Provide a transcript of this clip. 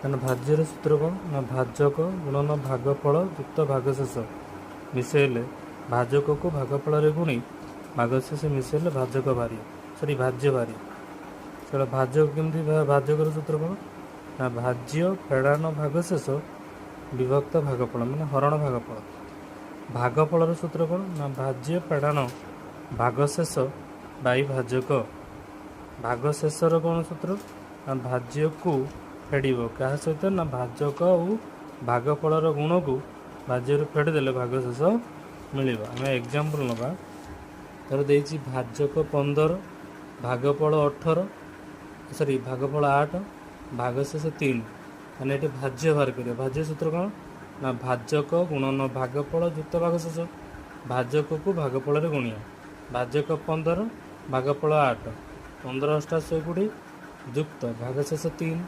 କାରଣ ଭାଜ୍ୟର ସୂତ୍ର କ'ଣ ନା ଭାଜକ ଗୁଣନ ଭାଗଫଳ ଯୁକ୍ତ ଭାଗଶେଷ ମିଶାଇଲେ, ଭାଜକକୁ ଭାଗଫଳରେ ଗୁଣି ଭାଗଶେଷ ମିଶାଇଲେ ଭାଜକ ବାହାରିବ, ସରି, ଭାଜ୍ୟ ବାହାରିବ। ସେଟା ଭାଜକ କେମିତି? ଭାଜକର ସୂତ୍ର କ'ଣ ନା ଭାଜ୍ୟ ଫେଡ଼ାଣ ଭାଗଶେଷ ବିଭକ୍ତ ଭାଗଫଳ, ମାନେ ହରଣ ଭାଗଫଳ। ଭାଗଫଳର ସୂତ୍ର କ'ଣ ନା ଭାଜ୍ୟ ଫେଡ଼ାଣ ଭାଗଶେଷ ବାଇ ଭାଜକ। ଭାଗଶେଷର କ'ଣ ସୂତ୍ର ନା ଭାଜ୍ୟକୁ ଫେଡ଼ିବ କାହା ସହିତ ନା ଭାଜକ ଆଉ ଭାଗଫଳର ଗୁଣକୁ ଭାଜ୍ୟରୁ ଫେଡ଼ିଦେଲେ ଭାଗଶେଷ ମିଳିବ। ଆମେ ଏକ୍ଜାମ୍ପଲ୍ ନେବା। ଧର ଦେଇଛି ଭାଜକ 15, ଭାଗଫଳ 18, ସରି, ଭାଗଫଳ 8, ଭାଗଶେଷ 3। ମାନେ ଏଠି ଭାଜ୍ୟ ବାହାର କରିବା। ଭାଜ୍ୟ ସୂତ୍ର କ'ଣ ନା ଭାଜକ ଗୁଣନ ଭାଗଫଳ ଯୁକ୍ତ ଭାଗଶେଷ। ଭାଜକକୁ ଭାଗଫଳରେ ଗୁଣିବା। ଭାଜକ 15, ଭାଗଫଳ 8, 15 ଅଷ୍ଟା 120, ଯୁକ୍ତ ଭାଗଶେଷ 3।